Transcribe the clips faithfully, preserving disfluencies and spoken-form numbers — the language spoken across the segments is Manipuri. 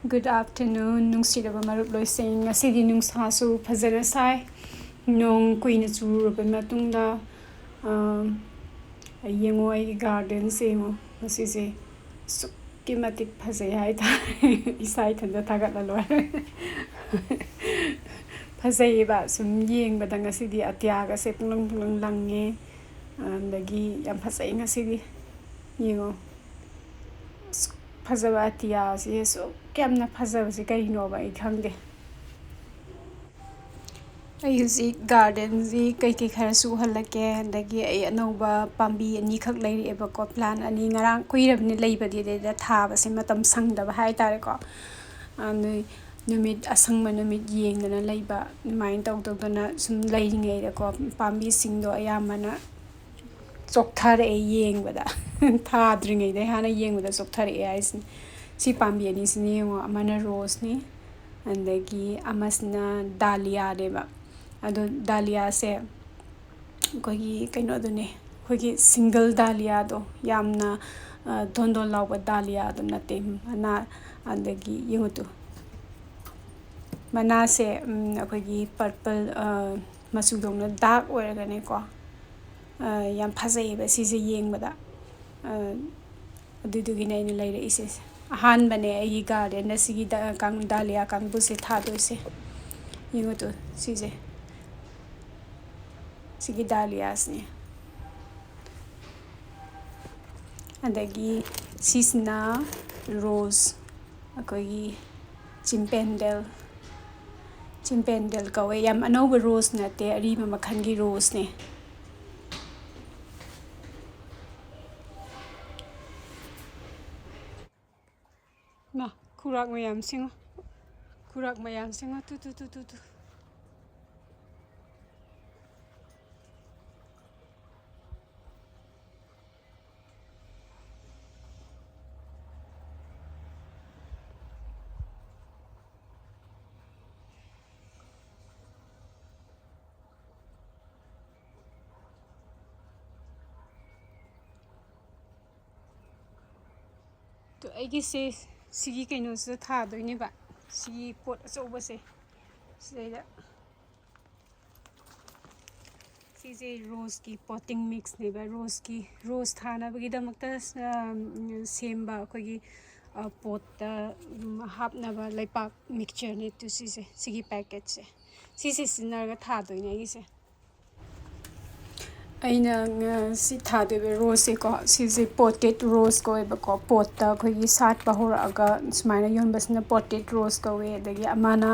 Good afternoon, ꯅꯨꯡꯁꯤꯔꯕ ꯃꯔꯨꯞ ꯂꯣꯏꯁꯤꯡ꯫ ꯉꯁꯤꯗꯤ ꯅꯨꯡꯁꯥꯁꯨ ꯐꯖꯅ ꯁꯥꯏ꯫ ꯅꯣꯡ ꯀꯨꯏꯅ ꯆꯨꯔꯨꯔꯕ ꯃꯇꯨꯡꯗ, ꯑ, ꯌꯦꯡꯉꯣ, ꯑꯩꯒꯤ garden ꯁꯦ ꯌꯦꯡꯉꯣ꯫ ꯉꯁꯤꯁꯦ ꯑꯁꯨꯛꯀꯤ ꯃꯇꯤꯛ ꯐꯖꯩ ꯍꯥꯏꯇꯥꯔꯦ꯫ ꯏꯁꯥ ꯏꯊꯟꯇ ꯊꯥꯒꯠꯂ ꯂꯣꯏꯔꯦ꯫ ꯐꯖꯩꯌꯦꯕ, ꯁꯨꯝ ꯌꯦꯡꯕꯗ ꯉꯁꯤꯗꯤ ꯑꯇꯤꯌꯥꯒꯁꯦ ꯄꯨꯡꯂꯪ ꯄꯨꯡꯂꯪ ꯂꯪꯉꯦ꯫ ꯑꯗꯒꯤ ꯌꯥꯝ ꯐꯖꯩ ꯉꯁꯤꯗꯤ꯫ ꯌꯦꯡꯉꯣ꯫ ꯑꯁꯨꯛ ꯐꯖꯕ ꯑꯇꯤꯌꯥꯁꯦ, ꯑꯁꯨꯛ ꯌꯥꯝꯅ ꯐꯖꯕꯁꯦ ꯀꯔꯤꯅꯣꯕ ꯑꯩ ꯈꯪꯗꯦ꯫ ꯑꯩ ꯍꯧꯖꯤꯛ garden ꯁꯤ ꯀꯩꯀꯩ ꯈꯔꯁꯨ ꯎꯍꯜꯂꯛꯀꯦ꯫ ꯑꯗꯒꯤ ꯑꯩ ꯑꯅꯧꯕ ꯄꯥꯝꯕꯤ ꯑꯅꯤꯈꯛ ꯂꯩꯔꯛꯑꯦꯕꯀꯣ, plant ꯑꯅꯤ꯫ ꯉꯔꯥꯡ ꯀꯨꯏꯔꯕꯅꯤ ꯂꯩꯕꯗꯤ, ꯑꯗꯩꯗ ꯊꯥꯕꯁꯦ ꯃꯇꯝ ꯁꯪꯗꯕ ꯍꯥꯏꯇꯥꯔꯦꯀꯣ꯫ ꯑꯗꯨ ꯅꯨꯃꯤꯠ, ꯑꯁꯪꯕ ꯅꯨꯃꯤꯠ ꯌꯦꯡꯗꯅ ꯂꯩꯕ, ꯑꯗꯨꯃꯥꯏꯅ ꯇꯧ ꯇꯧꯗꯅ ꯁꯨꯝ ꯂꯩꯔꯤꯉꯩꯗꯀꯣ, ꯄꯥꯝꯕꯤꯁꯤꯡꯗꯣ ꯑꯌꯥꯝꯕꯅ ꯆꯣꯛꯊꯔꯛꯑꯦ ꯌꯦꯡꯕꯗ꯫ ꯊꯥꯗ꯭ꯔꯤꯉꯩꯗꯩ ꯍꯥꯟꯅ ꯌꯦꯡꯕꯗ ꯆꯣꯛꯊꯔꯛꯑꯦ ꯍꯥꯏꯁꯤꯅꯤ꯫ ꯁꯤ ꯄꯥꯝꯕꯤ ꯑꯅꯤꯁꯤꯅ ꯌꯦꯡꯉꯣ, ꯑꯃꯅ rose ꯅꯤ, ꯑꯗꯒꯤ ꯑꯃꯁꯤꯅ dahlia ꯅꯦꯕ꯫ ꯑꯗꯣ dahlia ꯁꯦ ꯑꯩꯈꯣꯏꯒꯤ ꯀꯩꯅꯣꯗꯨꯅꯦ, ꯑꯩꯈꯣꯏꯒꯤ single dahlia ꯗꯣ, ꯌꯥꯝꯅ, ꯑ, ꯗꯣꯟ ꯗꯣꯟ ꯂꯥꯎꯕ dahlia ꯗꯣ ꯅꯠꯇꯦ꯫ ꯃꯅꯥ, ꯑꯗꯒꯤ ꯌꯦꯡꯉꯨ ꯇꯨ, ꯃꯅꯥꯁꯦ, ꯎꯝ, ꯑꯩꯈꯣꯏꯒꯤ purple, ꯑ, ꯃꯆꯨꯗꯧꯅ dark ꯑꯣꯏꯔꯒꯅꯦꯀꯣ, ꯑ, ꯌꯥꯝ ꯐꯖꯩꯌꯦꯕ ꯁꯤꯁꯦ ꯌꯦꯡꯕꯗ꯫ ꯑ, ꯑꯗꯨꯗꯨꯒꯤꯅꯦ ꯑꯩꯅ ꯂꯩꯔꯛꯏꯁꯦ꯫ ꯑꯍꯥꯟꯕꯅꯦ ꯑꯩꯒꯤ garden ꯗ ꯁꯤꯒꯤ ꯗ-, ꯀꯥꯡ-, dahlia ꯀꯥꯡꯕꯨꯁꯦ ꯊꯥꯗꯣꯏꯁꯦ꯫ ꯌꯦꯡꯉꯨ ꯇꯨ, ꯁꯤꯁꯦ꯫ ꯁꯤꯒꯤ dahlia ꯁꯤꯅꯦ꯫ ꯑꯗꯒꯤ ꯁꯤꯁꯤꯅ rose, ꯑꯩꯈꯣꯏꯒꯤ ꯆꯤꯝꯄꯦꯟꯗꯦꯜ, ꯆꯤꯝꯄꯦꯟꯗꯦꯜ ꯀꯧꯋꯦ꯫ ꯌꯥꯝ ꯑꯅꯧꯕ rose ꯅꯠꯇꯦ, ꯑꯔꯤꯕ ꯃꯈꯜꯒꯤ rose ꯅꯦ꯫ ꯃꯥ, ꯈꯨꯔꯥꯛ ꯃꯌꯥꯝꯁꯤꯡꯉꯣ, ꯈꯨꯔꯥꯛ ꯃꯌꯥꯝꯁꯤꯡꯉꯣ, ꯇꯨ, ꯇꯨ, ꯇꯨ, ꯇꯨ, ꯇꯨ꯫ ꯇꯨ, ꯑꯩꯒꯤꯁꯦ ꯁꯤꯒꯤ ꯀꯩꯅꯣꯁꯤꯗ ꯊꯥꯗꯣꯏꯅꯦꯕ, ꯁꯤꯒꯤ ꯄꯣꯠ ꯑꯆꯧꯕꯁꯦ ꯁꯤꯗꯩꯗ꯫ ꯁꯤꯁꯦ ꯔꯣꯁꯀꯤ ꯄꯣꯇꯤꯡ ꯃꯤꯛꯁꯅꯦꯕ, ꯔꯣꯁꯀꯤ, ꯔꯣꯁ ꯊꯥꯅꯕꯒꯤꯗꯃꯛꯇ, ꯑ, ꯁꯦꯝꯕ ꯑꯩꯈꯣꯏꯒꯤ, ꯑ, ꯄꯣꯠꯇ, ꯎꯝ, ꯍꯥꯞꯅꯕ ꯂꯩꯄꯥꯛ ꯃꯤꯛꯆꯔꯅꯦ꯫ ꯇꯨ ꯁꯤꯁꯦ, ꯁꯤꯒꯤ ꯄꯦꯀꯦꯠꯁꯦ, ꯁꯤꯁꯦ ꯁꯤꯖꯤꯟꯅꯔꯒ ꯊꯥꯗꯣꯏꯅꯦ ꯑꯩꯒꯤꯁꯦ꯫ ꯑꯩꯅ ꯉ-, ꯁꯤ ꯊꯥꯗꯣꯏꯕ ꯔꯣꯁꯁꯦꯀꯣ, ꯁꯤꯁꯦ ꯄꯣꯇꯦꯠ ꯔꯣꯁ ꯀꯧꯋꯦꯕꯀꯣ꯫ ꯄꯣꯠꯇ ꯑꯩꯈꯣꯏꯒꯤ ꯁꯥꯠꯄ ꯍꯧꯔꯛꯑꯒ ꯁꯨꯃꯥꯏꯅ ꯌꯣꯟꯕꯁꯤꯅ ꯄꯣꯇꯦꯠ ꯔꯣꯁ ꯀꯧꯋꯦ꯫ ꯑꯗꯒꯤ ꯑꯃꯅ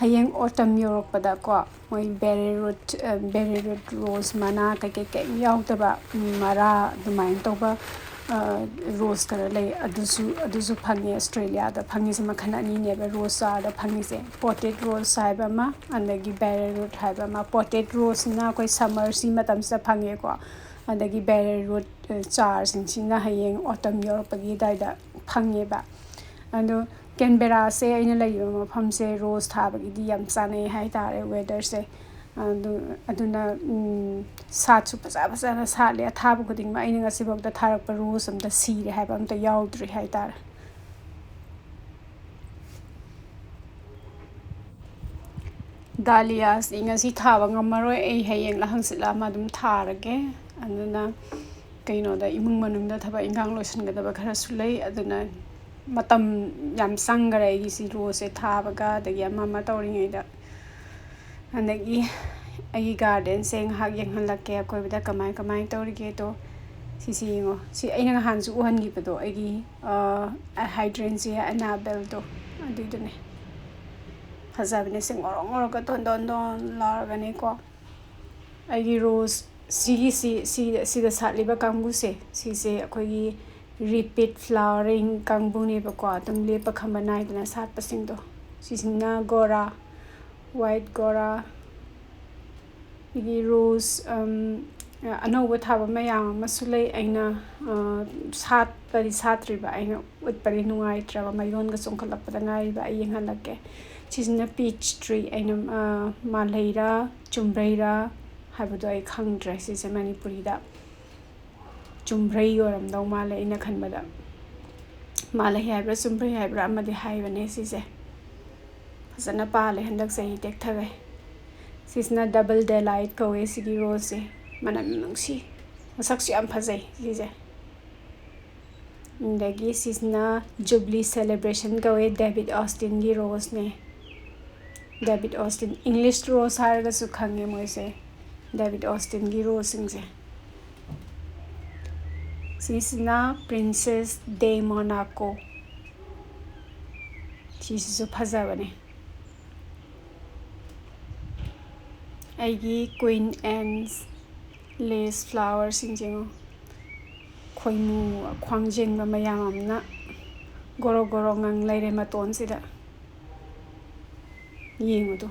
ꯍꯌꯦꯡ ꯑꯣꯇꯝ ꯌꯧꯔꯛꯄꯗꯀꯣ, ꯃꯣꯏ ꯕꯦꯔꯤ ꯔꯨꯠ, ꯑ, ꯕꯦꯔꯤ ꯔꯨꯠ ꯔꯣꯁ, ꯃꯅꯥ ꯀꯩꯀꯩ ꯀꯩꯝ ꯌꯥꯎꯗꯕ, ꯎꯝ, ꯃꯔꯥ ꯑꯗꯨꯃꯥꯏꯅ ꯇꯧꯕ, ꯑ, ꯔꯣꯁ ꯈꯔ ꯂꯩ꯫ ꯑꯗꯨꯁꯨ, ꯑꯗꯨꯁꯨ ꯐꯪꯉꯦ꯫ ꯑꯁꯇ꯭ꯔꯦꯂꯤꯌꯥꯗ ꯐꯪꯉꯤꯁꯦ ꯃꯈꯜ ꯑꯅꯤꯅꯦꯕ, ꯔꯣꯁ ꯆꯥꯔꯗ ꯐꯪꯉꯤꯁꯦ, ꯄꯣꯇꯦꯠ ꯔꯣꯁ ꯍꯥꯏꯕ ꯑꯃ, ꯑꯗꯒꯤ ꯕꯦꯔꯤ ꯔꯨꯠ ꯍꯥꯏꯕ ꯑꯃ꯫ ꯄꯣꯇꯦꯠ ꯔꯣꯁꯁꯤꯅ ꯑꯩꯈꯣꯏ ꯁꯝꯃꯔꯁꯤ ꯃꯇꯝꯁꯤꯗ ꯐꯪꯉꯦꯀꯣ, ꯑꯗꯒꯤ ꯕꯦꯔꯤ ꯔꯨꯠ, ꯑ, ꯆꯥꯔꯁꯤꯡꯁꯤꯅ ꯍꯌꯦꯡ ꯑꯣꯇꯝ ꯌꯧꯔꯛꯄꯒꯤ ꯑꯗꯨꯋꯥꯏꯗ ꯐꯪꯉꯦꯕ꯫ ꯑꯗꯣ ꯀꯦꯟꯕꯦꯔꯥꯁꯦ, ꯑꯩꯅ ꯂꯩꯔꯤꯕ ꯃꯐꯝꯁꯦ ꯔꯣꯁ ꯊꯥꯕꯒꯤꯗꯤ ꯌꯥꯝ ꯆꯥꯅꯩ ꯍꯥꯏꯇꯥꯔꯦ, ꯋꯦꯗꯔꯁꯦ꯫ ꯑꯗꯨ, ꯑꯗꯨꯅ, ꯎꯝ, ꯁꯥꯠꯁꯨ ꯐꯖ ꯐꯖꯅ ꯁꯥꯠꯂꯦ꯫ ꯑꯊꯥꯕ ꯈꯨꯗꯤꯡꯃꯛ, ꯑꯩꯅ ꯉꯁꯤꯐꯥꯎꯗ ꯊꯥꯔꯛꯄ ꯔꯣꯁ ꯑꯝꯇ ꯁꯤꯔꯦ ꯍꯥꯏꯕ ꯑꯝꯇ ꯌꯥꯎꯗ꯭ꯔꯤ ꯍꯥꯏꯇꯥꯔꯦ꯫ ꯗꯥꯂꯤꯌꯥꯁꯤ ꯉꯁꯤ ꯊꯥꯕ ꯉꯝꯃꯔꯣꯏ, ꯑꯩ ꯍꯌꯦꯡꯂ ꯍꯪꯆꯤꯠꯂ ꯑꯃ ꯑꯗꯨꯝ ꯊꯥꯔꯒꯦ꯫ ꯑꯗꯨꯅ ꯀꯩꯅꯣꯗ, ꯏꯃꯨꯡ ꯃꯅꯨꯡꯗ ꯊꯕꯛ ꯏꯟꯈꯥꯡ ꯂꯣꯏꯁꯤꯟꯒꯗꯕ ꯈꯔꯁꯨ ꯂꯩ, ꯑꯗꯨꯅ ꯃꯇꯝ ꯌꯥꯝ ꯆꯪꯈꯔꯦ ꯑꯩꯒꯤ ꯁꯤ ꯔꯣꯁꯁꯦ ꯊꯥꯕꯒ, ꯑꯗꯒꯤ ꯑꯃ ꯑꯃ ꯇꯧꯔꯤꯉꯩꯗ꯫ ꯑꯗꯒꯤ ꯑꯩꯒꯤ ꯒꯥꯔꯗꯦꯟꯁꯦ ꯉꯥꯏꯍꯥꯛ ꯌꯦꯡꯍꯜꯂꯛꯀꯦ, ꯑꯀꯣꯏꯕꯗ ꯀꯃꯥꯏ ꯀꯃꯥꯏ ꯇꯧꯔꯤꯒꯦꯗꯣ꯫ ꯁꯤꯁꯤ ꯌꯦꯡꯉꯣ, ꯁꯤ ꯑꯩꯅ ꯅꯍꯥꯟꯁꯨ ꯎꯍꯟꯈꯤꯕꯗꯣ, ꯑꯩꯒꯤ, ꯑ, ꯍꯥꯏꯗ꯭ꯔꯦꯟꯁꯤꯌꯥ ꯑꯦꯅꯥꯕꯦꯜꯗꯣ, ꯑꯗꯨꯏꯗꯨꯅꯦ꯫ ꯐꯖꯕꯅꯦ, ꯁꯤ ꯉꯧꯔꯣꯛ ꯉꯧꯔꯒ ꯗꯣꯟ ꯗꯣꯟ ꯗꯣꯟ ꯂꯥꯎꯔꯒꯅꯦꯀꯣ꯫ ꯑꯩꯒꯤ ꯔꯣꯁ ꯁꯤꯒꯤꯁꯤ, ꯁꯤ, ꯁꯤꯗ ꯁꯥꯠꯂꯤꯕ ꯀꯥꯡꯕꯨꯁꯦ, ꯁꯤꯁꯦ ꯑꯩꯈꯣꯏꯒꯤ ꯔꯤꯄꯤꯠ ꯐ꯭ꯂꯥꯋꯔꯤꯡ ꯀꯥꯡꯕꯨꯅꯦꯕꯀꯣ, ꯑꯗꯨꯝ ꯂꯦꯞꯄ ꯈꯝꯕ ꯅꯥꯏꯗꯅ ꯁꯥꯠꯄꯁꯤꯡꯗꯣ꯫ ꯁꯤꯁꯤꯅ ꯒꯣꯔꯥ, ꯋꯥꯏꯠ ꯒꯣꯔꯥ꯫ ꯑꯗꯒꯤ ꯔꯣꯁ, ꯑꯝ, ꯑꯅꯧꯕ ꯊꯥꯕ ꯃꯌꯥꯝ ꯑꯃꯁꯨ ꯂꯩ꯫ ꯑꯩꯅ, ꯑ, ꯁꯥꯠꯄꯗꯤ ꯁꯥꯠꯇ꯭ꯔꯤꯕ, ꯑꯩꯅ ꯎꯠꯄꯗꯤ ꯅꯨꯡꯉꯥꯏꯇ꯭ꯔꯕ, ꯃꯌꯣꯟꯒ ꯆꯣꯡꯈꯠꯂꯛꯄꯗ ꯉꯥꯏꯔꯤꯕ꯫ ꯑꯩ ꯌꯦꯡꯍꯜꯂꯛꯀꯦ꯫ ꯁꯤꯁꯤꯅ ꯄꯤꯆ ꯇ꯭ꯔꯤ, ꯑꯩꯅ, ꯑ, ꯃꯥꯜꯍꯩꯔꯥ ꯆꯨꯝꯕ꯭ꯔꯩꯔꯥ ꯍꯥꯏꯕꯗꯣ ꯑꯩ ꯈꯪꯗ꯭ꯔꯦ꯫ ꯁꯤꯁꯦ ꯃꯅꯤꯄꯨꯔꯤꯗ ꯆꯨꯝꯕ꯭ꯔꯩ ꯑꯣꯏꯔꯝꯗꯧ ꯃꯥꯜꯂꯦ ꯑꯩꯅ ꯈꯟꯕꯗ꯫ ꯃꯥꯜꯂꯦ ꯍꯥꯏꯕ꯭ꯔꯥ ꯆꯨꯝꯕ꯭ꯔꯥ ꯍꯥꯏꯕ꯭ꯔꯥ ꯑꯃꯗꯤ ꯍꯥꯏꯕꯅꯦ ꯁꯤꯁꯦ꯫ ꯐꯖꯅ ꯄꯥꯜꯂꯦ ꯍꯟꯗꯛ ꯆꯍꯤ ꯇꯦꯛꯊꯒꯩ꯫ ꯁꯤꯁꯤꯅ Double Daylight ꯀꯧꯋꯦ ꯁꯤꯒꯤ roseꯁꯦ꯫ ꯃꯅꯝ ꯅꯨꯡꯁꯤ꯫ ꯃꯁꯛꯁꯨ ꯌꯥꯝ ꯐꯖꯩ ꯁꯤꯁꯦ꯫ ꯑꯗꯒꯤ ꯁꯤꯁꯤꯅ Jubilee Celebration ꯀꯧꯋꯦ, David Austinꯒꯤ roseꯅꯦ꯫ David Austin, English rose ꯍꯥꯏꯔꯒꯁꯨ ꯈꯪꯉꯦ ꯃꯣꯏꯁꯦ, David Austinꯒꯤ roseꯁꯤꯡꯁꯦ꯫ ꯁꯤꯁꯤꯅ Princess de Monaco꯫ ꯁꯤꯁꯤꯁꯨ ꯐꯖꯕꯅꯦ꯫ ꯑꯩꯒꯤ Queen Anne's lace flowerꯁꯤꯡꯁꯦ ꯌꯦꯡꯉꯣ꯫ ꯈꯣꯏꯃꯨ ꯈ꯭ꯋꯥꯡꯖꯦꯡꯕ ꯃꯌꯥꯝ ꯑꯃꯅ ꯒꯣꯔꯣ ꯒꯣꯔꯣ ꯉꯪ ꯂꯩꯔꯦ ꯃꯇꯣꯟꯁꯤꯗ꯫ ꯌꯦꯡꯉꯨꯗꯣ꯫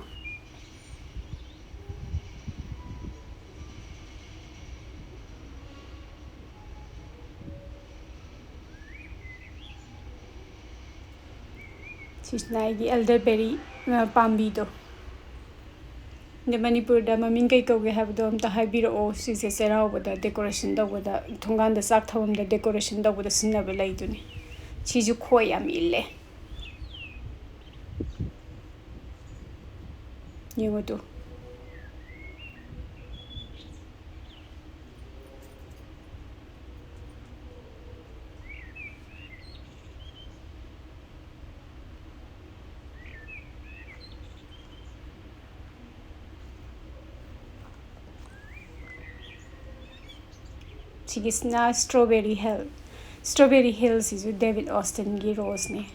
ꯁꯤꯁꯤꯅ ꯑꯩꯒꯤ elderberry, ꯑ, ꯄꯥꯝꯕꯤꯗꯣ꯫ ꯑꯗ ꯃꯅꯤꯄꯨꯔꯗ ꯃꯃꯤꯡ ꯀꯩ ꯀꯧꯒꯦ ꯍꯥꯏꯕꯗꯣ ꯑꯝꯇ ꯍꯥꯏꯕꯤꯔꯛꯑꯣ꯫ ꯁꯤꯁꯦ ꯆꯩꯔꯥꯎꯕꯗ decoration ꯇꯧꯕꯗ, ꯊꯣꯡꯒꯥꯟꯗ ꯆꯥꯛ ꯊꯝꯐꯝꯗ decoration ꯇꯧꯕꯗ ꯁꯤꯖꯤꯟꯅꯕ ꯂꯩꯗꯨꯅꯤ꯫ ꯁꯤꯁꯨ ꯈꯣꯏ ꯌꯥꯝ ꯏꯜꯂꯦ꯫ ꯌꯦꯡꯉꯨ ꯇꯨ꯫ ꯁꯤꯒꯤꯁꯤꯅ Strawberry Hill꯫ Strawberry Hillꯁꯤꯁꯨ David Austinꯒꯤ roseꯅꯦ꯫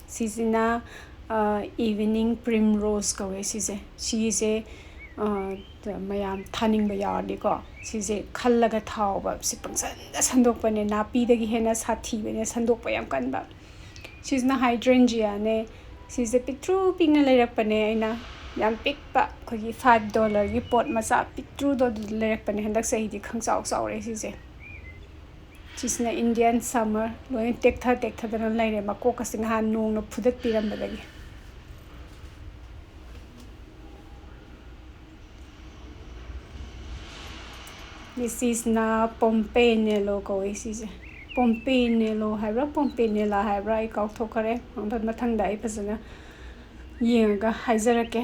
ꯁꯤꯁꯤꯅ, ꯑ, Evening Primrose ꯀꯧꯋꯦ ꯁꯤꯁꯦ꯫ ꯁꯤꯁꯦ, ꯑ, ꯃꯌꯥꯝ ꯊꯥꯅꯤꯡꯕ ꯌꯥꯎꯔꯗꯤꯀꯣ, ꯁꯤꯁꯦ ꯈꯜꯂꯒ ꯊꯥꯎꯕ꯫ ꯁꯤ ꯄꯪꯁꯟꯗ ꯁꯟꯗꯣꯛꯄꯅꯦ, ꯅꯥꯄꯤꯗꯒꯤ ꯍꯦꯟꯅ ꯁꯥꯊꯤꯕꯅꯦ, ꯁꯟꯗꯣꯛꯄ ꯌꯥꯝ ꯀꯟꯕ꯫ ꯁꯤꯁꯤꯅ Hydrangeaꯅꯦ꯫ ꯁꯤꯁꯦ ꯄꯤꯛꯇ꯭ꯔꯨ ꯄꯤꯛꯅ ꯂꯩꯔꯛꯄꯅꯦ ꯑꯩꯅ, ꯌꯥꯝ ꯄꯤꯛꯄ, ꯑꯩꯈꯣꯏꯒꯤ five dollarꯒꯤ pot ꯃꯆꯥ ꯄꯤꯛꯇ꯭ꯔꯨꯗꯣ ꯑꯗꯨꯗ ꯂꯩꯔꯛꯄꯅꯦ꯫ ꯍꯟꯗꯛ ꯆꯍꯤꯗꯤ ꯈꯪꯆꯥꯎ ꯆꯥꯎꯔꯦ ꯁꯤꯁꯦ꯫ ꯁꯤꯁꯤꯅ Indian Summer, ꯂꯣꯏꯅ ꯇꯦꯛꯊ ꯇꯦꯛꯊꯗꯅ ꯂꯩꯔꯦ, ꯃꯀꯣꯛꯀꯁꯦ ꯅꯍꯥꯟ ꯅꯣꯡꯅ ꯐꯨꯗꯠꯄꯤꯔꯝꯕꯗꯒꯤ꯫ ꯃꯤꯁꯤꯁꯅ ꯄꯣꯝꯄꯦꯅꯦꯂꯣ ꯀꯧꯋꯦ ꯁꯤꯁꯦ꯫ ꯄꯣꯝꯄꯦꯅꯦꯂꯣ ꯍꯥꯏꯕ꯭ꯔꯥ, ꯄꯣꯝꯄꯦꯅꯦꯂꯥ ꯍꯥꯏꯕ꯭ꯔꯥ, ꯑꯩ ꯀꯥꯎꯊꯣꯛꯈꯔꯦ꯫ ꯃꯊꯪꯗ ꯑꯩ ꯐꯖꯅ ꯌꯦꯡꯉꯒ ꯍꯥꯏꯖꯔꯛꯀꯦ꯫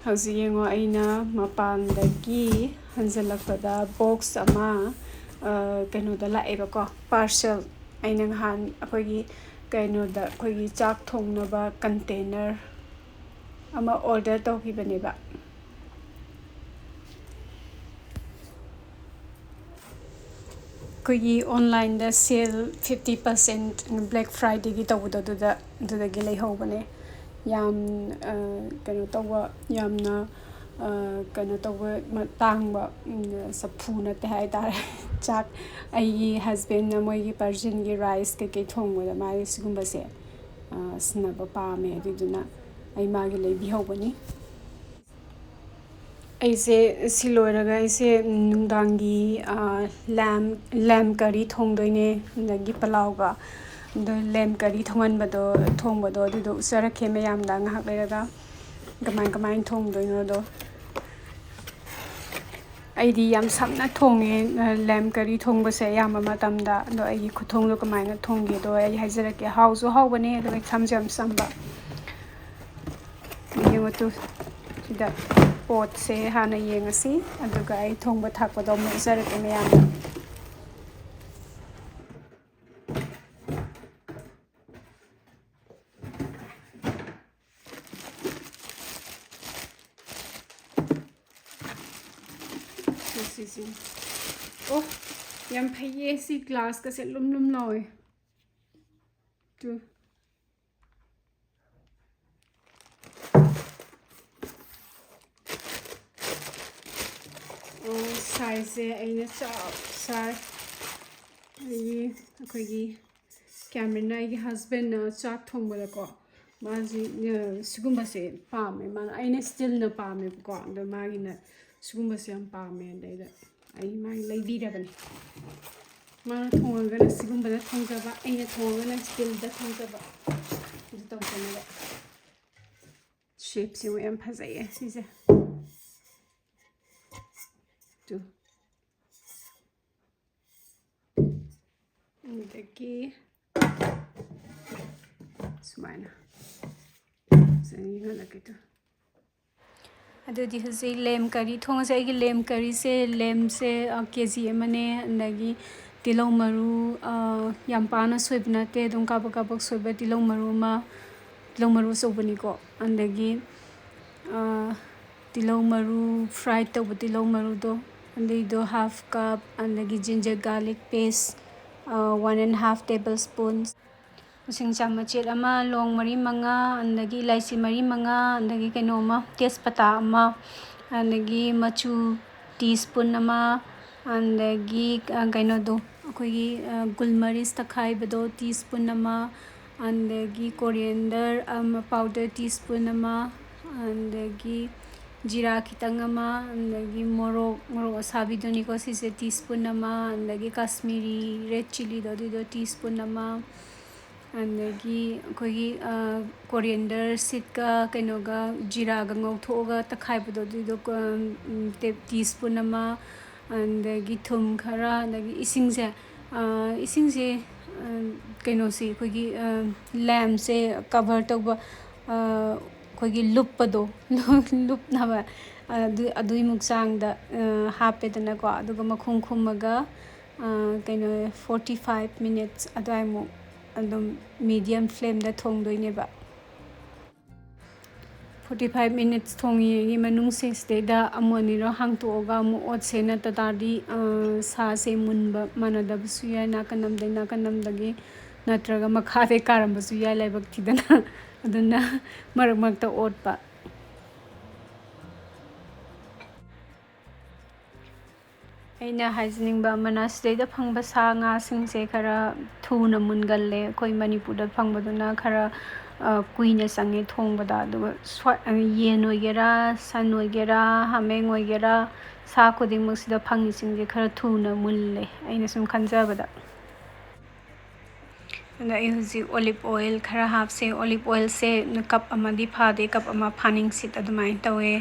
ꯍꯧꯖꯤꯛ ꯌꯦꯡꯉꯣ, ꯑꯩꯅ ꯃꯄꯥꯟꯗꯒꯤ ꯍꯟꯖꯜꯂꯛꯄꯗ ꯕꯣꯛꯁ ꯑꯃ, ꯑ, ꯀꯩꯅꯣꯗ ꯂꯥꯛꯑꯦꯕꯀꯣ, ꯄꯥꯔꯁꯦꯜ꯫ ꯑꯩꯅ ꯅꯍꯥꯟ ꯑꯩꯈꯣꯏꯒꯤ ꯀꯩꯅꯣꯗ, ꯑꯩꯈꯣꯏꯒꯤ ꯆꯥꯛ ꯊꯣꯡꯅꯕ ꯀꯟꯇꯦꯅꯔ ꯑꯃ ꯑꯣꯔꯗꯔ ꯇꯧꯈꯤꯕꯅꯦꯕ꯫ ꯑꯩꯈꯣꯏꯒꯤ ꯑꯣꯟꯂꯥꯏꯟꯗ ꯁꯦꯜ fifty percent Black Fridayꯒꯤ ꯇꯧꯕꯗꯣ, ꯑꯗꯨꯗ, ꯑꯗꯨꯗꯒꯤ ꯂꯩꯍꯧꯕꯅꯦ꯫ ꯌꯥꯝ, ꯑ, ꯀꯩꯅꯣ ꯇꯧꯕ, ꯌꯥꯝꯅ, ꯑ, ꯀꯩꯅꯣ ꯇꯧꯕ, ꯃ-, ꯇꯥꯡꯕ, ꯎꯝ, ꯆꯐꯨ ꯅꯠꯇꯦ ꯍꯥꯏꯇꯥꯔꯦ꯫ ꯆꯥꯛ, ꯑꯩꯒꯤ ꯍꯁꯕꯦꯟꯅ ꯃꯣꯏꯒꯤ ꯄꯥꯔꯁꯤꯌꯟꯒꯤ ꯔꯥꯏꯁ ꯀꯩꯀꯩ ꯊꯣꯡꯕꯗ ꯃꯥꯒꯤ ꯁꯤꯒꯨꯝꯕꯁꯦ, ꯑ, ꯁꯤꯖꯤꯟꯅꯕ ꯄꯥꯝꯃꯦ꯫ ꯑꯗꯨꯗꯨꯅ ꯑꯩ ꯃꯥꯒꯤ ꯂꯩꯕꯤꯍꯧꯕꯅꯤ꯫ ꯑꯩꯁꯦ ꯁꯤ ꯂꯣꯏꯔꯒ ꯑꯩꯁꯦ ꯅꯨꯡꯗꯥꯡꯒꯤ, ꯑ, lamb, lamb curry ꯊꯣꯡꯗꯣꯏꯅꯦ, ꯑꯗꯒꯤ ꯄꯂꯥꯎꯒ꯫ ꯑꯗꯣ lamb curry ꯊꯣꯡꯍꯟꯕꯗꯣ, ꯊꯣꯡꯕꯗꯣ ꯑꯗꯨꯗꯣ ꯎꯠꯆꯔꯛꯀꯦ ꯃꯌꯥꯝꯗ ꯉꯥꯏꯍꯥꯛ ꯂꯩꯔꯒ ꯀꯃꯥꯏ, ꯀꯃꯥꯏꯅ ꯊꯣꯡꯗꯣꯏꯅꯣꯗꯣ꯫ ꯑꯩꯗꯤ ꯌꯥꯝ ꯁꯝꯅ ꯊꯣꯡꯉꯦ, lamb curry ꯊꯣꯡꯕꯁꯦ ꯑꯌꯥꯝꯕ ꯃꯇꯝꯗ꯫ ꯑꯗꯣ ꯑꯩꯒꯤ ꯈꯨꯊꯣꯡꯗꯣ ꯀꯃꯥꯏꯅ ꯊꯣꯡꯒꯦꯗꯣ ꯑꯩ ꯍꯥꯏꯖꯔꯛꯀꯦ꯫ ꯍꯥꯎꯁꯨ ꯍꯥꯎꯕꯅꯦ, ꯑꯗꯨꯒ ꯏꯆꯝꯁꯨ ꯌꯥꯝ ꯆꯝꯕ꯫ ꯌꯦꯡꯉꯣ ꯇꯨ, ꯁꯤꯗ ꯄꯣꯠꯁꯦ ꯍꯥꯟꯅ ꯌꯦꯡꯉꯁꯤ, ꯑꯗꯨꯒ ꯑꯩ ꯊꯣꯡꯕ ꯊꯥꯛꯄꯗꯣ ꯑꯃꯨꯛ ꯎꯠꯆꯔꯛꯀꯦ ꯃꯌꯥꯝꯗ꯫ ꯁꯤ, ꯁꯤ, ꯁꯤ꯫ ꯑꯣ, ꯌꯥꯝ ꯐꯩꯌꯦ, ꯁꯤ ꯒ꯭ꯂꯥꯁꯀꯁꯦ ꯂꯨꯝ ꯂꯨꯝ ꯂꯥꯎꯋꯦ꯫ ꯇꯨ꯫ ꯑꯣ, ꯁꯥꯏꯖꯁꯦ ꯑꯩꯅ ꯆꯞ ꯆꯥꯏ꯫ ꯑꯩꯒꯤ, ꯑꯩꯈꯣꯏꯒꯤ ꯀꯦꯃꯦꯔꯥꯒꯤ ꯍꯁꯕꯦꯟꯅ ꯆꯥꯛ ꯊꯣꯡꯕꯗꯀꯣ, ꯃꯥꯁꯤ, ꯑ, ꯁꯤꯒꯨꯝꯕꯁꯦ ꯄꯥꯝꯃꯦ꯫ ꯃꯥꯅ, ꯑꯩꯅ ꯁ꯭ꯇꯤꯜꯅ ꯄꯥꯝꯃꯦꯕꯀꯣ, ꯑꯗꯣ ꯃꯥꯒꯤꯅ ꯁꯤꯒꯨꯝꯕꯁꯦ ꯌꯥꯝ ꯄꯥꯝꯃꯦ꯫ ꯑꯗꯩꯗ ꯑꯩ ꯃꯥꯒꯤ ꯂꯩꯕꯤꯔꯕꯅꯤ꯫ ꯃꯥꯅ ꯊꯣꯡꯉꯒꯅ ꯁꯤꯒꯨꯝꯕꯗ ꯊꯣꯡꯖꯕ, ꯑꯩꯅ ꯊꯣꯡꯉꯒꯅ ꯁ꯭ꯇꯤꯜꯗ ꯊꯣꯡꯖꯕ꯫ ꯑꯗꯨ ꯇꯧꯗꯅꯕ꯫ ꯁꯦꯞꯁꯤꯃ ꯌꯥꯝ ꯐꯖꯩꯌꯦ ꯁꯤꯁꯦ꯫ ꯇꯨ꯫ ꯑꯗꯒꯤ ꯁꯨꯃꯥꯏꯅ ꯐꯖꯅ ꯌꯦꯡꯍꯜꯂꯛꯀꯦ ꯇꯨ꯫ ꯑꯗꯨꯗꯤ ꯍꯧꯖꯤꯛ lamb curry ꯊꯣꯡꯉꯁꯦ꯫ ꯑꯩꯒꯤ lamb curryꯁꯦ, lambꯁꯦ, ꯑ, KG ꯑꯃꯅꯦ, ꯑꯗꯒꯤ ꯇꯤꯜꯍꯧ ꯃꯔꯨ, ꯑ, ꯌꯥꯝ ꯄꯥꯅ ꯁꯣꯏꯕ ꯅꯠꯇꯦ, ꯑꯗꯨꯝ ꯀꯥꯕꯛ ꯀꯥꯕꯛ ꯁꯣꯏꯕ ꯇꯤꯜꯍꯧ ꯃꯔꯨ ꯑꯃ, ꯇꯤꯜꯍꯧ ꯃꯔꯨ ꯑꯆꯧꯕꯅꯤꯀꯣ, ꯑꯗꯒꯤ, ꯑ, ꯇꯤꯜꯍꯧ ꯃꯔꯨ, fry ꯇꯧꯕ ꯇꯤꯜꯍꯧ ꯃꯔꯨꯗꯣ, ꯑꯗꯨꯏꯗꯣ half cup, ꯑꯗꯒꯤ ginger garlic paste, ꯑ, one and half tablespoon, ꯎꯁꯤꯡꯁꯥ ꯃꯆꯦꯠ ꯑꯃ, ꯂꯣꯡ ꯃꯔꯤ ꯃꯉꯥ, ꯑꯗꯒꯤ ꯏꯂꯥꯏꯆꯤ ꯃꯔꯤ ꯃꯉꯥ, ꯑꯗꯒꯤ ꯀꯩꯅꯣ ꯑꯃ, ꯇꯦꯖꯄꯇꯥ ꯑꯃ, ꯑꯗꯒꯤ ꯃꯆꯨ tea spoon ꯑꯃ, ꯑꯗꯒꯤ, ꯑ, ꯀꯩꯅꯣꯗꯣ, ꯑꯩꯈꯣꯏꯒꯤ, ꯑ, ꯒꯨꯜꯃꯔꯤꯁ ꯇꯛꯈꯥꯏꯕꯗꯣ tea spoon ꯑꯃ, ꯑꯗꯒꯤ coriander ꯑꯃ, powder tea spoon ꯑꯃ, ꯑꯗꯒꯤ ꯖꯤꯔꯥ ꯈꯤꯇꯪ ꯑꯃ, ꯑꯗꯒꯤ ꯃꯣꯔꯣꯛ, ꯃꯣꯔꯣꯛ ꯑꯁꯥꯕꯤꯗꯨꯅꯤꯀꯣ ꯁꯤꯁꯦ, tea spoon ꯑꯃ, ꯑꯗꯒꯤ Kashmiri red chilliꯗꯣ ꯑꯗꯨꯏꯗꯣ tea spoon ꯑꯃ, ꯑꯗꯒꯤ ꯑꯩꯈꯣꯏꯒꯤ, ꯑ, coriander seedꯀ ꯀꯩꯅꯣꯒ ꯖꯤꯔꯥꯒ ꯉꯧꯊꯣꯛꯑꯒ ꯇꯛꯈꯥꯏꯕꯗꯣ ꯑꯗꯨꯏꯗꯣ, ꯀ-, ꯎꯝ, ꯇꯦ-, tea spoon ꯑꯃ, ꯑꯗꯒꯤ ꯊꯨꯝ ꯈꯔ, ꯑꯗꯒꯤ ꯏꯁꯤꯡꯁꯦ, ꯑ, ꯏꯁꯤꯡꯁꯦ, ꯑ, ꯀꯩꯅꯣꯁꯦ ꯑꯩꯈꯣꯏꯒꯤ, ꯑ, lambꯁꯦ cover ꯇꯧꯕ, ꯑ, ꯑꯩꯈꯣꯏꯒꯤ ꯂꯨꯞꯄꯗꯣ, ꯂꯨꯞꯅꯕ, ꯑꯗꯨ, ꯑꯗꯨꯏꯃꯨꯛ ꯆꯥꯡꯗ, ꯑ, ꯍꯥꯞꯄꯦꯗꯅꯀꯣ, ꯑꯗꯨꯒ ꯃꯈꯨꯝ ꯈꯨꯝꯃꯒ, ꯑ, ꯀꯩꯅꯣ, forty five minutes ꯑꯗꯨꯋꯥꯏꯃꯨꯛ ꯑꯗꯨꯝ medium flameꯗ ꯊꯣꯡꯗꯣꯏꯅꯦꯕ꯫ Forty five minutes ꯊꯣꯡꯉꯤꯉꯩꯒꯤ ꯃꯅꯨꯡꯁꯦ ꯁꯤꯗꯩꯗ ꯑꯃꯨꯛ ꯑꯅꯤꯔꯛ ꯍꯥꯡꯇꯣꯛꯑꯒ ꯑꯃꯨꯛ ꯑꯣꯠꯁꯦ, ꯅꯠꯇ ꯇꯥꯔꯗꯤ, ꯑ, ꯁꯥꯁꯦ ꯃꯨꯟꯕ ꯃꯥꯟꯅꯗꯕꯁꯨ ꯌꯥꯏ, ꯅꯥꯀꯟ ꯑꯃꯗꯩ ꯅꯥꯀꯟ ꯑꯃꯗꯒꯤ, ꯅꯠꯇ꯭ꯔꯒ ꯃꯈꯥꯗꯩ ꯀꯥꯔꯝꯕꯁꯨ ꯌꯥꯏ ꯂꯥꯏꯕꯛ ꯊꯤꯗꯅ꯫ ꯑꯗꯨꯅ ꯃꯔꯛ ꯃꯔꯛꯇ ꯑꯣꯠꯄ꯫ ꯑꯩꯅ ꯍꯥꯏꯖꯅꯤꯡꯕ ꯑꯃꯅ, ꯁꯤꯗꯩꯗ ꯐꯪꯕ ꯁꯥ ꯉꯥꯁꯤꯡꯁꯦ ꯈꯔ ꯊꯨꯅ ꯃꯨꯟꯒꯜꯂꯦ꯫ ꯑꯩꯈꯣꯏ ꯃꯅꯤꯄꯨꯔꯗ ꯐꯪꯕꯗꯨꯅ ꯈꯔ, ꯑ, ꯀꯨꯏꯅ ꯆꯪꯉꯦ ꯊꯣꯡꯕꯗ꯫ ꯑꯗꯨꯒ ꯁ꯭ꯋꯥ-, ꯑ, ꯌꯦꯟ ꯑꯣꯏꯒꯦꯔꯥ, ꯁꯟ ꯑꯣꯏꯒꯦꯔꯥ, ꯍꯥꯃꯦꯡ ꯑꯣꯏꯒꯦꯔꯥ, ꯁꯥ ꯈꯨꯗꯤꯡꯃꯛꯁꯤꯗ ꯐꯪꯉꯤꯁꯤꯡꯁꯦ ꯈꯔ ꯊꯨꯅ ꯃꯨꯜꯂꯦ, ꯑꯩꯅ ꯁꯨꯝ ꯈꯟꯖꯕꯗ꯫ ꯑꯗꯣ ꯑꯩ ꯍꯧꯖꯤꯛ olive oil ꯈꯔ ꯍꯥꯞꯁꯦ꯫ Olive oilꯁꯦ cup ꯑꯃꯗꯤ ꯐꯥꯗꯦ, cup ꯑꯃ ꯐꯥꯅꯤꯡꯁꯤꯠ ꯑꯗꯨꯃꯥꯏꯅ ꯇꯧꯋꯦ꯫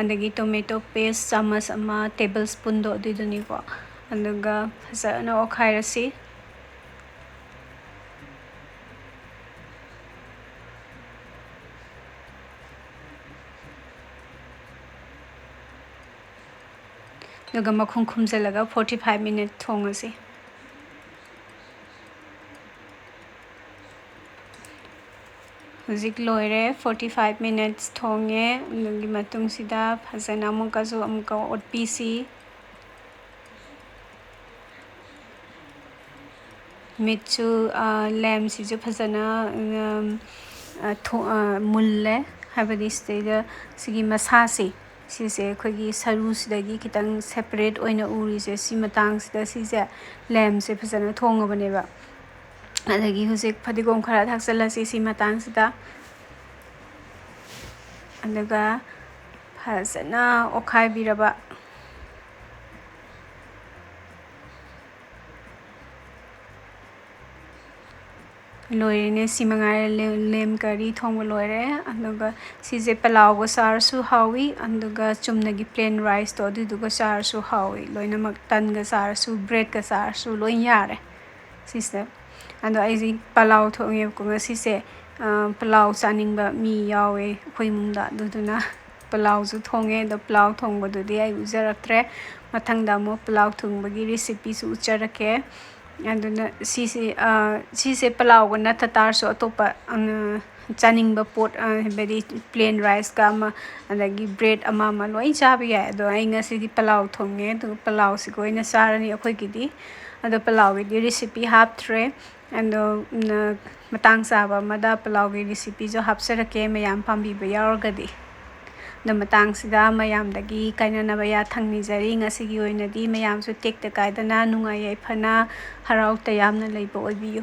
ꯑꯗꯒꯤ tomato paste ꯆꯥꯃꯁ ꯑꯃ, table spoonꯗꯣ ꯑꯗꯨꯏꯗꯨꯅꯤꯀꯣ꯫ ꯑꯗꯨꯒ ꯐꯖꯅ ꯑꯣꯠꯈꯥꯏꯔꯁꯤ꯫ ꯑꯗꯨꯒ ꯃꯈꯨꯝ ꯈꯨꯝꯖꯤꯜꯂꯒ forty five minute ꯊꯣꯡꯉꯁꯤ꯫ ꯍꯧꯖꯤꯛ ꯂꯣꯏꯔꯦ, forty five minutes ꯊꯣꯡꯉꯦ꯫ ꯑꯗꯨꯒꯤ ꯃꯇꯨꯡꯁꯤꯗ ꯐꯖꯅ ꯑꯃꯨꯛꯀꯁꯨ ꯑꯃꯨꯛꯀ ꯑꯣꯠꯄꯤꯁꯤ꯫ ꯃꯤꯠꯁꯨ, ꯑ, lambꯁꯤꯁꯨ ꯐꯖꯅ, ꯎꯝ, ꯑ, ꯊꯣ-, ꯑ, ꯃꯨꯜꯂꯦ꯫ ꯍꯥꯏꯕꯗꯤ ꯁꯤꯗꯩꯗ ꯁꯤꯒꯤ ꯃꯁꯥꯁꯦ, ꯁꯤꯁꯦ ꯑꯩꯈꯣꯏꯒꯤ ꯁꯔꯨꯁꯤꯗꯒꯤ ꯈꯤꯇꯪ separate ꯑꯣꯏꯅ ꯎꯔꯤꯁꯦ, ꯁꯤ ꯃꯇꯥꯡꯁꯤꯗ ꯁꯤꯁꯦ lambꯁꯦ ꯐꯖꯅ ꯊꯣꯡꯉꯕꯅꯦꯕ꯫ ꯑꯗꯒꯤ ꯍꯧꯖꯤꯛ ꯐꯗꯤꯒꯣꯝ ꯈꯔ ꯊꯥꯛꯆꯜꯂꯁꯤ ꯁꯤ ꯃꯇꯥꯡꯁꯤꯗ꯫ ꯑꯗꯨꯒ ꯐꯖꯅ ꯑꯣꯠꯈꯥꯏꯕꯤꯔꯕ ꯂꯣꯏꯔꯦꯅꯦ, ꯁꯤ ꯃꯉꯥꯏꯔꯦ, ꯂꯦꯝ, ꯂꯦꯝ curry ꯊꯣꯡꯕ ꯂꯣꯏꯔꯦ꯫ ꯑꯗꯨꯒ ꯁꯤꯁꯦ ꯄꯂꯥꯎꯒ ꯆꯥꯔꯁꯨ ꯍꯥꯎꯏ, ꯑꯗꯨꯒ ꯆꯨꯝꯅꯒꯤ plain riceꯇꯣ ꯑꯗꯨꯗꯨꯒ ꯆꯥꯔꯁꯨ ꯍꯥꯎꯏ꯫ ꯂꯣꯏꯅꯃꯛ ꯇꯟꯒ ꯆꯥꯔꯁꯨ, breadꯀ ꯆꯥꯔꯁꯨ ꯂꯣꯏ ꯌꯥꯔꯦ ꯁꯤꯁꯦ꯫ ꯑꯗꯣ ꯑꯩꯁꯦ ꯄꯂꯥꯎ ꯊꯣꯡꯉꯦꯕꯀꯣ ꯉꯁꯤꯁꯦ꯫ ꯑ, ꯄꯂꯥꯎ ꯆꯥꯅꯤꯡꯕ ꯃꯤ ꯌꯥꯎꯋꯦ ꯑꯩꯈꯣꯏ ꯏꯃꯨꯡꯗ, ꯑꯗꯨꯗꯨꯅ ꯄꯂꯥꯎꯁꯨ ꯊꯣꯡꯉꯦ꯫ ꯑꯗꯣ ꯄꯂꯥꯎ ꯊꯣꯡꯕꯗꯨꯗꯤ ꯑꯩ ꯎꯠꯆꯔꯛꯇ꯭ꯔꯦ꯫ ꯃꯊꯪꯗ ꯑꯃꯨꯛ ꯄꯂꯥꯎ ꯊꯣꯡꯕꯒꯤ recipeꯁꯨ ꯎꯠꯆꯔꯛꯀꯦ꯫ ꯑꯗꯨꯅ ꯁꯤꯁꯤ, ꯑ, ꯁꯤꯁꯦ ꯄꯂꯥꯎꯒ ꯅꯠꯇ ꯇꯥꯔꯁꯨ ꯑꯇꯣꯞꯄ, ꯑ, ꯆꯥꯅꯤꯡꯕ ꯄꯣꯠ, ꯑ, ꯍꯥꯏꯕꯗꯤ plain riceꯀ ꯑꯃ, ꯑꯗꯒꯤ bread ꯑꯃ ꯑꯃ ꯂꯣꯏ ꯆꯥꯕ ꯌꯥꯏ꯫ ꯑꯗꯣ ꯑꯩ ꯉꯁꯤꯗꯤ ꯄꯂꯥꯎ ꯊꯣꯡꯉꯦ, ꯑꯗꯨꯒ ꯄꯂꯥꯎꯁꯤꯒ ꯑꯣꯏꯅ ꯆꯥꯔꯅꯤ ꯑꯩꯈꯣꯏꯒꯤꯗꯤ꯫ ꯑꯗꯣ ꯄꯂꯥꯎꯒꯤꯗꯤ recipe ꯍꯥꯞꯇ꯭ꯔꯦ꯫ ꯑꯗꯣ, ꯎꯝ, ꯃꯇꯥꯡ ꯆꯥꯕ ꯑꯃꯗ ꯄꯂꯥꯎꯒꯤ recipeꯁꯨ ꯍꯥꯞꯆꯔꯛꯀꯦ, ꯃꯌꯥꯝ ꯄꯥꯝꯕꯤꯕ ꯌꯥꯎꯔꯒꯗꯤ꯫ ꯑꯗꯣ ꯃꯇꯥꯡꯁꯤꯗ ꯃꯌꯥꯝꯗꯒꯤ ꯀꯥꯏꯅꯅꯕ ꯌꯥꯊꯪ ꯅꯤꯖꯔꯤ꯫ ꯉꯁꯤꯒꯤ ꯑꯣꯏꯅꯗꯤ ꯃꯌꯥꯝꯁꯨ ꯇꯦꯛꯇ ꯀꯥꯏꯗꯅ, ꯅꯨꯡꯉꯥꯏ ꯌꯥꯏꯐꯅ, ꯍꯔꯥꯎ ꯇꯌꯥꯝꯅ ꯂꯩꯕ ꯑꯣꯏꯕꯤꯌꯨ꯫